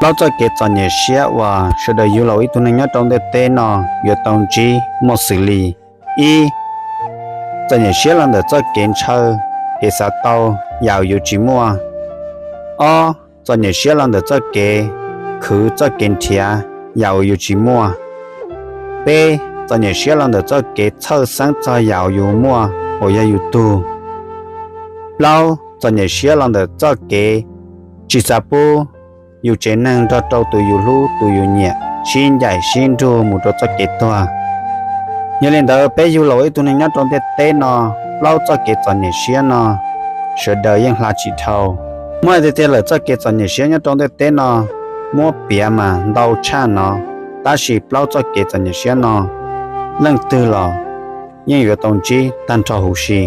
Plaub txoj kev txom nyem siab uas sawv daws yug los ua ib tug neeg nyob rau ntiaj teb no yuav tau ntsib muaj xws li: ib, txom nyem siab los ntawm txoj kev ntshaw, kev xav tau yam uas yus tsis muaj. Ob, txom nyem siab los ntawm txoj kev khwv, txoj kev nrhiav yam uas yus tsis muaj. Peb, txom nyem siab los ntawm txoj kev txhawj xeeb txog yam uas yus muaj uas yog yus tug. Plaub, txom nyem siab los ntawm txoj kev tsis xav pub yus tsev neeg nrog rau tus yus hlub tus yus nyiam sib ncaim sib nrug mus rau txoj kev tuag. Yog li ntawd peb yug los ua ib tug neeg nyob rau ntiaj teb no, plaub txoj kev txom nyem siab no sawv daws yeej hla tsis dhau. Muaj tiag tiag lawm, txoj kev txom nyem siab nyob rau ntiaj teb no muab piav mas ntau tshaj no, tab sis plaub txoj kev txom nyem siab no leej twg los yeej yuav tau ntsib tag nrho huv si.